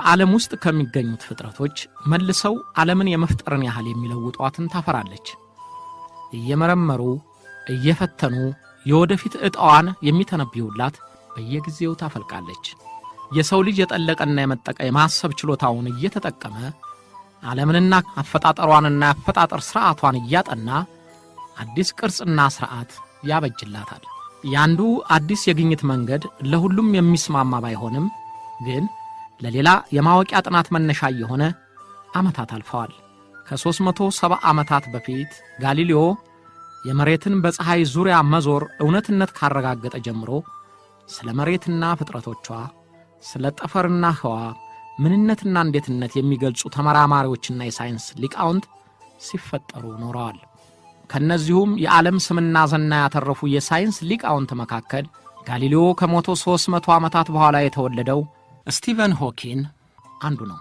ዓለም ውስጥ ከሚገኙት ፍጥረቶች መልሰው ዓለምን የመፍጠርን ያህል የሚለውጧትን ታፈራለች። እየመረመሩ እየፈተኑ የወደፊት ዕጣዋን የሚተነብዩላት በየጊዜው ታፈልቃለች። የሰው ልጅ የጠለቀና የመጠቀ የማሰብ ችሎታውን እየተጠቀመ ዓለምንና አፈጣጠሯንና የአፈጣጠር ሥርዓቷን እያጠና አዲስ ቅርጽና ሥርዓት ያበጅላታል። የአንዱ አዲስ የግኝት መንገድ ለሁሉም የሚስማማ ባይሆንም ግን ለሌላ የማወቂያ ጥናት መነሻ እየሆነ ዓመታት አልፈዋል። ከ370 ዓመታት በፊት ጋሊሌዮ የመሬትን በፀሐይ ዙሪያ መዞር እውነትነት ካረጋገጠ ጀምሮ ስለ መሬትና ፍጥረቶቿ፣ ስለ ጠፈርና ህዋ ምንነትና እንዴትነት የሚገልጹ ተመራማሪዎችና የሳይንስ ሊቃውንት ሲፈጠሩ ኖረዋል። ከእነዚሁም የዓለም ስምና ዝና ያተረፉ የሳይንስ ሊቃውንት መካከል ጋሊሌዮ ከሞተ 300 ዓመታት በኋላ የተወለደው ስቲቨን ሆኪን አንዱ ነው።